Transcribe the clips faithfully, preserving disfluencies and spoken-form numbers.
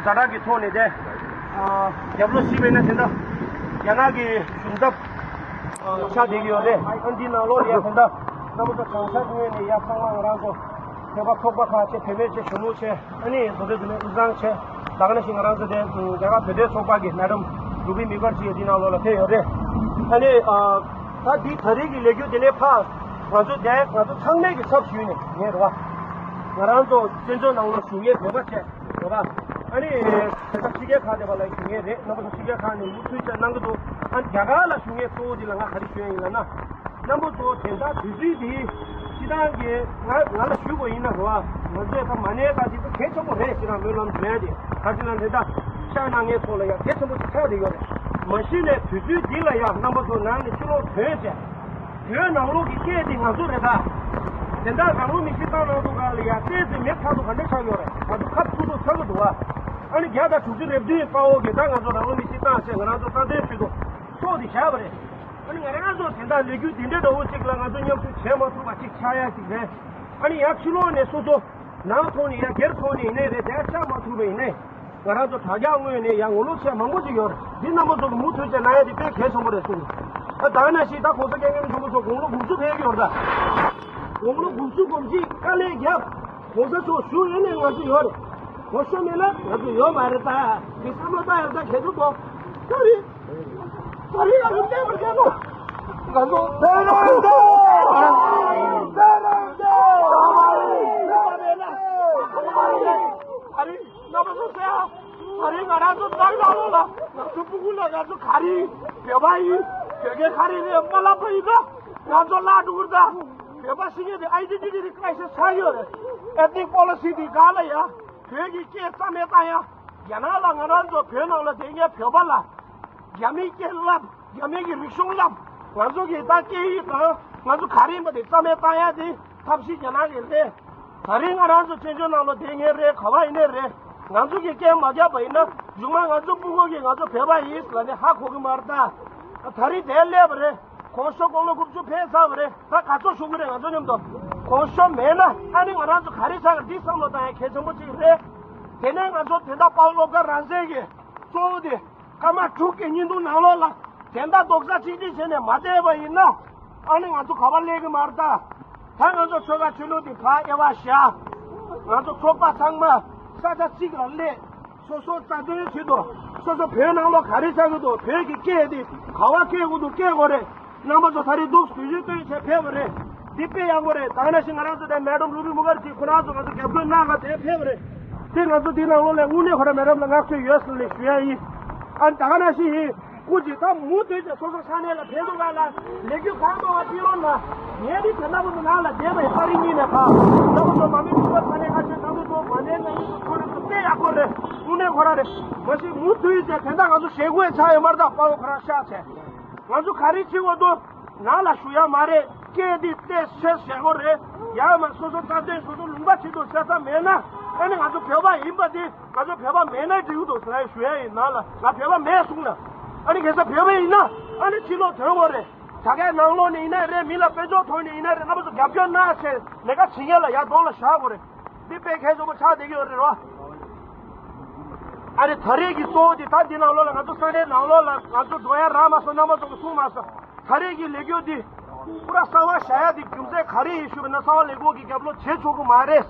ཛ་དྲག་གི་ཐོག་ནས་དེ་རྒྱབ་ལོགས་ཤིག་བྱས་ན་དེ་འདྲ་རྒྱ་ནག་གི་གཞུང་ཚབ་ཆགས་བསྡད་ཀྱི་ཡོད་རེད། ཨ་འདི་ནང་ལོགས་ལ་ཡ་དེ་འདྲ་རྣམ་པ་ཚོ་གང་ཤར་ངོས་ནས་ཡ་ཚང་མ་ང་རང་ཚོ་བོད་པ་ཚོགས་པ་ཁག་བྱས་བོད་མི་བྱས་གཞོན་ནུ་བྱས་ཨ་ནི་བཟོ་གྲྭ་དེ་ནས་དབུས་གཙང་བྱས་ད་ག་ནང་བཞིན་ང་རང་ཚོ་དེ་རྒྱ་གར་བོད་དོན་ཚོགས་པ་གི་མེ་ཌམ་རུ་པི་མུ་ཁར་ཇི་ཡ་འདི་ནང་ལོགས་ལ་ཕེབས་ཡོད་རེད། ཨ་ནི་ད་འདི་ད་རེས་ཀྱི་ལས་འགུལ་དེ་ནས་ཕར་ང་ཚོ་དེ་ང་ཚོ་ཚང་མས་ཀྱི་ཚབ་ཞུས་ནས་ངས་རེད་བ། ང་རང་ཚོ་བཙན་བྱོལ་ནང་ལ་བཞུགས་མཁན་བོད་པ་བྱས་རེད་བ། ཨ་ནི་དེ་ལྟར་ཕྱི་རྒྱལ་ཁག་དེ་བ་ལ་བཞུགས་མཁན་རེད། རྣམ་པ་ཚོ་ཕྱི་རྒྱལ་ཁག་ནས་མུ་མཐུད་བྱས་གནང་གི་འདུག་ཨ་རྒྱ་གར་ལ་བཞུགས་མཁན་གཙོ་བོ་དེ་ལ་ང་ག་རེ་ཞུ་ཡ་ཡིན་ལབ་ན། རྣམ་པ་ཚོ་དེ་འདྲ་དུས་ཚོད་འདི་སྤྱི་བཏང་གི་ང་ང་ལ་ཞུ་དགོས་ཡིན་ན་རེད་བ། ང་ཚོས་ད་མ་ཎི་ད་འདི་ཚོ་གལ་ཆེན་པོ་རེད། ཁྱེད་རང་སྨོན་ལམ་འདོན་ཡ་དེ་ག་ཅི་ལ་དེ་འདྲ་ཤག་གནང་མཁན་ཚོ་ལ་ཡ་གལ་ཆེན་པོ་ཅིག་ཆགས་བསྡད་ཡོད་རེད། མ་གཞི་ནས་དུས་ཚོད་འདི་ལ་ཡ་རྣམ་པ་ཚོ་ནང་ནས་ཕྱི་ལོགས་ཐོན་བྱས། བོད་ནང་ལོགས་ཀྱི་སྐད་དེ་ང་ཚོ་རེད་ད། དེ་འདྲ་རང་ལུགས་མི་གཤིས་བཏང་གནང་འདུག་ག་ལ་ཡ་ཏོག་ཙམ་མེད་ཚར་འདུག་ག་འདྲ་ཆགས་ཡོད་རེད། ང་ཚོ་ཁ་ཚུགས་ཚུགས་ཚར་གི་འདུག་བ། ཨ་ནི་བརྒྱ་དང་དྲུག་ཅུ་རེ་བདུན་དཔའ་བོ་གིས་ད་ང་ཚོ་རང་ལུགས་མི་གཤིས་བཏང་བྱས་ང་རང་ཚོ་རྩ་དོན་ཞུ་འདུག་སོགས་དེ་བཞག་པ་རེད། ཨ་ནི་ང་རང་ཚོ་དེ་འདྲ་ལས་འགུལ་དེ་འདྲ་འདྲ་བོ་ཅིག་ལ་ང་ཚོ་མཉམ་ཞུགས་བྱེད་མ་ཐུབ་པ་ཅིག་ཆགས་ཡ་ཅིག་རེད། ཨ་ནི་ཡང་ཕྱི་ལོགས་ནས་སོ་སོ་ནང་ཐོག་ནས་ཡང་སྒེར་ཐོག་ནས་ཡིན་ནའི་རེད། དེ་ཆགས་མ་ཐུབ་པ་ཡིན་ནའི། ང་རང་ཚོ་དྲ་རྒྱ་ངོས་ནས་ཡང་ངོ་ལོག་བྱས་མང་པོ་ཅིག་ཡོད་རེད། འདི་རྣམ་པ་ཚོ་གི་མུ་མཐུད་བྱས་གནང་ཡ་དེ་དཔེ་གལ་ཆེན་པོ་རེད་གསུངས། ད་ད་ནང་བཞིན་ད་༸གོང་ས་༸སྐྱབས་མགོན་ཆེན་པོ་མཆོག་དགུང་ལོ་དགུ་བཅུ་ཕེབས་ཀྱི་ཡོད་རེད་ད། དགུང་ལོ་དགུ་བཅུ་གོམས་གཤིས་དཀའ་ལས་བརྒྱབ། ༸གོང་ས་མཆོག་བཞུགས་ཡོད་ནས་ང་ཚོ་ཡོད་རེད། ༸གོང་ས་མེད་ན་ང་ཚོ་ཡོད་མ་རེད་ད། དེ་བསམ་བློ་བཏང་ཡ་ད་གལ་ཆེན་པོ། ད་རེད། ད་རེད་ང་ཚོ་བསྟན་པ་རྒྱལ་པོ། ང་ཚོ་བོད་རང་བཙན། བོད་རང་བཙན། ད་རེད་རྣམ་པ་ཚོ་ཟེར་ཡ། ད་རེས་ང་རང་ཚོ་ནང་ནང་ལོགས་ལ་ང་ཚོ་སྤུ་གུ་ལ་ང་ཚོ་ག་རེ་བོད་པ་ཡིན་བོད་སྐད་ག་རེ་རེད་མ་ལབ་པ་ཡིན་ན་ང་ཚོ་བརླག་འགྲོ་གི་རེད་ད། བོད་པ་ཞིག་ཡིན་དེ་ཨའི་ཌེན་ཊི་ཊི་རེད་ཀ་ཤ་ཆགས་ཡོད་རེད། ཨེཐ་ནིག་པོ་ལི་སི་དེ་ག་ལ་ཡ་བོད་ཀྱི་སྐད་རྩ་མེད་བཏང་ཡ། རྒྱ་ནག་ལ་ང་རང་ཚོ་བོད་ནང་ལ་བསྡད་མཁན་བོད་པ་ལ་རྒྱ་མིའི་སྐད་བསླབ། རྒྱ་མི་གི་རིག་གཞུང་བསླབ། ང་ཚོ་གི་ད་སྐད་ཡིག་དང་ང་ཚོ་ག་རེ་ཡིན་པ་དེ་རྩ་མེད་བཏང་ཡ་དེ་ཐབས་ཤེས་རྒྱ་ནག་གི་རེད། ད་རིང་ང་རང་ཚོ་བཙན་བྱོལ་ནང་ལོགས་བསྡད་མཁན་རེད། ག་བ་ཡིན་ནའི་རེད། ང་ཚོ་གི་སྐད་མ་རྒྱབ་པ་ཡིན་ན་མཇུག་མ་ང་ཚོ་སྤུ་གུ་གི་ང་ཚོ་བོད་པ་ཡིན་ལབ་ནས་ཧ་གོ་གི་མ་རེད་ད། ད་རིང་དེ་སླེབས་པ་རེད། གོང་ཞོ་དགུང་ལོ་དགུ་བཅུ་ཕེབས་ཚར་བ་རེད། ད་ག་ཚོད་བཞུགས་གི་རེད་ང་ཚོ་མཉམ་དུ། གོང་ཞོ་མེད་ན་ཨ་ནི་ང་རང་ཚོ་ག་རེ་བྱ་གི་འདི་བསམ་བློ་བཏང་ཡ་གལ་ཆེན་པོ་གཅིག་རེད། དེ་ནས་ང་ཚོ་དེ་འདྲ་དཔའ་བོ་བློ་དགའ་རང་བཙན་གྱི་གཙོ་བོ་དེ། སྐར་མ་དྲུག་གི་བརྙན་ཐུང་ནང་ལོགས་ལ་དེ་འདྲ་རྡོག་རྩ་གཅིག་སྒྲིལ་བྱས་ནས་མ་བསྡད་པ་ཡིན་ན། ཨ་ནི་ང་ཚོ་ག་པར་སླེབས་ཀྱི་མ་རེད་ད། ད་ང་ཚོ་ཆོལ་ཁ་ཆོས་ལུགས་དེ་ཕར་དབྱེ་བ་བཞག་ང་ཚོ་ཚོགས་པ་ཚང་མ་ས་ཆ་གཅིག་ལ་སླེབས། སོ་སོ་རྩ་དོན་བྱེད་དོ། སོ་སོ་བོད་ནང་ལོགས་ག་རེ་ཆགས་ཀྱི་འདུག་བོད་ཀྱི་སྐད་དེ་ག་པར་སྐད་དགོས་འདུག་སྐད་དགོས་རེད། རྣམ་པ་ཚོ་ད་རེས་འདུག་དུས་ཚོད་བཏོན་བྱས་ཕེབས་པ་རེད། འདི་དཔེ་ཡག་པོ་རེད། ད་ག་ནང་བཞིན་ང་རང་ཚོ་དེ་མེ་ཌམ་རུ་པི་མུ་ཁར་ཇི་ཁོ་རང་ཚོ་ང་ཚོ་རྒྱབ་སྐྱོར་གནང་ག་དེ་ཕེབས་པ་རེད། དེ་ང་ཚོ་འདི་ནང་ལོགས་ལ་དངོས་གནས་ཁོ་རང་མེ་ཌམ་ལ་བསྔགས་བརྗོད་ཡོད་ཟེར་ནས་ཞུ་ཡ་ཡིན། ཨ་ནི་ད་ག་ནང་བཞིན་ཡིན། སྐུ་མཁྱེན་ད་མུ་མཐུད་ཀྱི་སོ་སོ་ས་གནས་ལ་ཕེབས་འདུག་ག་ལ་ལས་འགུལ་གང་གནང་བ་ཅི་རོགས་ན། ངས་འདི་དེ་ལྟ་བུ་ནང་ལ་བསྡད་པའི་ཨ་རི་གཉིས་ནས་ཕ་ལྟ་བུ་ཚོ་མ་མི་ཐུག་པ་ས་གནས་ཁ་ཤས་ད་དུ་ཚོ་མ་གནས་ན་ཡིན་ཚོ་ཁོ་རང་ཚོ་དཔེ་ཡག་པོ་རེད། དངོས་གནས་ཁོ་རང་རེད། མ་གཞི་མུ་མཐུད་ཀྱི་དེ་འདྲ་ང་ཚོ་ཞེ་དགུ་ཡི་ཆ་ཡོད་མ་རེད། ད་དཔའ་བོ་ཁོ་རང་ཤག་བྱས། ང་ཚོ་ག་རེ་བྱེད་དགོས་འདུག་ནང་ལ་ཞུ་ཡ་མ་རེད། སྐད་འདི་ཏོག་ཙམ་ཞེ་པོ་རེད། ཡང་མ་སོ་སོ་རྩ་དོན་སོ་སོ་ལུང་པ་བྱེད་དུ་ཤ་ཚ་མེད་ན་ཨ་ནི་ང་ཚོ་བོད་པ་ཡིན་པ་འདི་ང་ཚོ་བོད་པ་མེད་ན་འགྲིག་འདུག་ཟེར་ཞུ་ཡ་ཡིན། ནང་ལ་ང་བོད་པ་མེད་གསུངས་ན་ཨ་ནི་གེ་སར་བོད་པ་ཡིན་ན་ཨ་ནི་ཕྱི་ལོགས་ཐོན་དགོས་རེད། ད་གའི་ནང་ལོགས་ནས་ཡིན་ན་རེད། མི་ལ་དཔལ་འབྱོར་ཐོག་ནས་ཡིན་ན་རེད། རྣམ་པ་ཚོ་རྒྱབ་སྐྱོར་གནང་བྱས་ལས་ཀ་བྱེད་མཁན་ལ་ཡར་གདོང་ལ་བཞག་དགོས་རེད། འདི་དཔེ་གལ་ཆེན་པོ་ཆགས་བསྡད་ཀྱི་ཡོད་རེད་རོ། ཨ་རེ་ད་རེས་ཀྱི་གཙོ་བོ་དེ་ད་འདི་ནང་ལོགས་ལ་ང་ཚོ་ས་གནས་ནང་ལོགས་ལ་ང་ཚོ་འགྲོ་ཡ་རག་མ་སོང་། རྣམ་པ་ཚོ་གིས་གསུངས་མ་སོང་། ད་རེས་ཀྱི་ལས་འགུལ་འདི་པུ་ར་གསར་པ་བཞག་ཡ་དེ་རྒྱུ་མཚན་ག་རེ་ཡིན་ཞུས་པ་ན་གསར་པ་ལས་འགུལ་གྱི་རྒྱབ་ལོགས་བྱེད་ཆོག་གི་མ་རེད།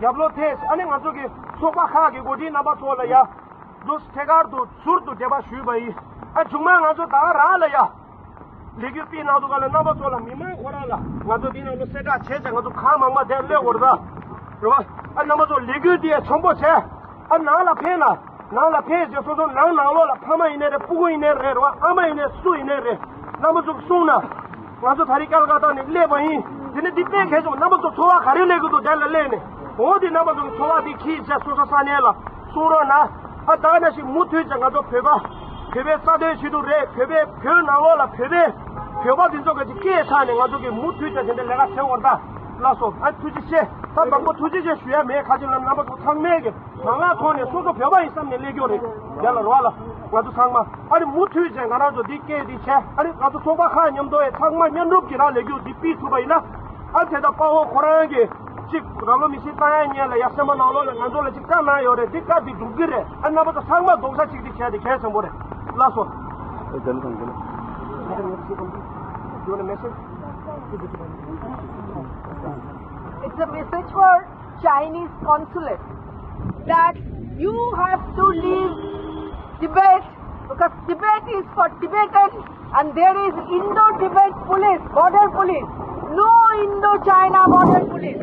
རྒྱབ་ལོགས་དེ་ཨ་ནི་ང་ཚོ་གི་ཚོགས་པ་ཁག་གི་འགོ་ཁྲིད་རྣམ་པ་ཚོ་ལ་ཡ་འདུག་ཐད་ཀར་དུ་ཟུར་དུ་འབྲེལ་བ་ཞུས་པ་ཡིན། ཨ་མཇུག་མ་ང་ཚོ་ད་ག་རང་ལ་ཡ། ལས་འགུལ་སྤེལ་གནང་འདུག་ག་ལ་རྣམ་པ་ཚོ་ལ་མི་མང་ཁོ་རང་ལ་ང་ཚོ་འདི་ནང་ལོ་གསལ་བསྒྲགས་བྱས་ཙང་ང་ཚོ་གང་མང་མང་དེ་སླེབས་འོར་ད། རེད་བ། ཨ་རྣམ་པ་ཚོ་ལས་འགུལ་འདི་ཡ་ཆེན་པོ་བྱས། ཨ་ནང་ལ་ཕེབས་ན། ནང་ལ་ཕེབས་རྗེས་སོ་སོ་ནང་ནང་ལོགས་ལ་ཕ་མ་ཡིན་ནའི་རེད། སྤུ་གུ་ཡིན་ནའི་རེད། རེད་བ། ཨ་མ་ཡིན་ནའི་སུ་ཡིན་ནའི་རེད། རྣམ་པ་ཚོ་གསུངས་ན། ང་ཚོ་ད་རེས་སྐལ་བཀའ་བཏང་ནས་སླེབས་པ་ཡིན། དེ་ནི་འདི་དཔེ་གལ་ཆེན་པོ། རྣམ་པ་ཚོ་ཚོར་བ་ག་རེ་སླེབས་ཀྱི་འདུག་དེ་ལ་སླེབས་ནས་འོ་དེ་རྣམ་པ་ཚོ་གི་ཚོར་བ་འདི་ཁྱི་བྱས་སོ་སོ་ས་གནས་ལ་གསུང་རོགས་གནང་། ཨ་ད་ག་ནང་བཞིན་མུ་མཐུད་ཀྱིས་ང་ཚོ་བོད་པ། བོད་པའི་རྩ་དོན་ཞུ་གཏུག་རེད། བོད་པའི་བོད་ནང་ལོགས་ལ་བོད་པའི་བོད་པ་འདི་ཚོ་གི་སྐད་ཆ་ནས་ང་ཚོ་གི་མུ་མཐུད་ཀྱིས་དེ་འདྲའི་ལས་ཀ་བྱེད་འོར་ད། ལགས་སོ། ཨ་ཐུགས་རྗེ་ཆེ། ད་དང་པོ་ཐུགས་རྗེ་ཆེ་ཞུ་ཡ་མེད། ཁ་ཅིག་ལ་རྣམ་པ་ཚོ་ཚང་མས་གི་ང་ལ་ཐོག་ནས་སོ་སོ་བོད་པ་ཡིན་བསམ་ནས་སླེབས་ཀྱི་ཡོད་རེད། རྒྱ་ལ་རོ་ལ་ང་ཚོ་ཚང་མ་ཨ་ནི་མུ་མཐུད་ཀྱིས་ང་རང་ཚོ་འདི་སྐད་འདི་བྱས། ཨ་ནི་ང་ཚོ་ཚོགས་པ་ཁག་མཉམ་དུ་ཡ་ཚང་མ་མཉམ་རུབ་ཀྱིས་རང་ལས་འགུལ་འདི་སྤེལ་ཐུབ་པ་ཡིན་ན། ཨ་དེ་ད་དཔའ་བོ་ཁོ་རང་གི་ གཅིག་ར་ལོ་མི་སེར་བཏང་ཡ་ཉེ་ལ་ཡ་སེ་མ་ནང་ལོགས་ལ་ང་ཚོ་ལ་གཅིག་བཀའ་གནང་ཡོད་རེད། འདི་བཀའ་འདི་སྒྲུབ་གི་རེད། ཨ་རྣམ་པ་ཚོ་ཚང་མ་རྡོག་རྩ་གཅིག་སྒྲིལ་བྱས་ཏེ་གལ་ཆེན་པོ་རེད། ལགས་སོ། You want a message? It's a message for Chinese consulate that you have to leave Tibet, because Tibet is for Tibetans and there is Indo-Tibet police, border police, no Indo-China border police.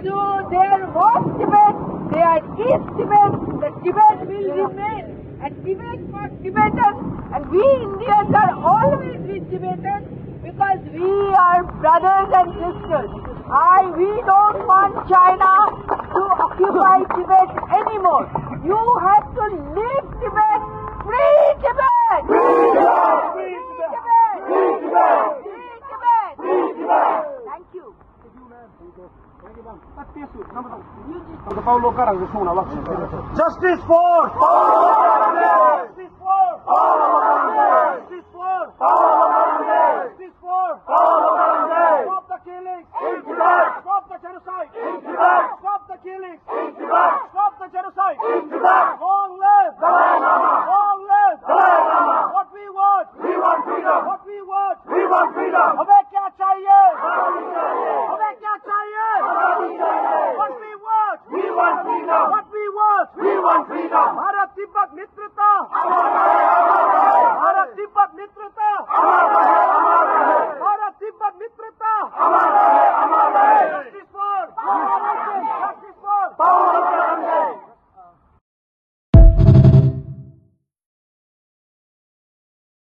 So there was Tibet, there is Tibet, the Tibet will remain. And Tibet for Tibetans, and we Indians are always with Tibetans because we are brothers and sisters. I, we don't want China to occupy Tibet anymore. You have to leave Tibet. Free Tibet! Free Tibet! Free Tibet! Free Tibet! Thank you. Justice for Justice for Justice for Justice for Stop the killings! Stop the genocide! Stop the killings! Stop the genocide! Long live! Long live! What we want! We want freedom! What we want! We want freedom! हमें क्या चाहिए? हमें क्या चाहिए? What we want? We want freedom! What we want? We want freedom! Bharat तिब्बत मित्रता!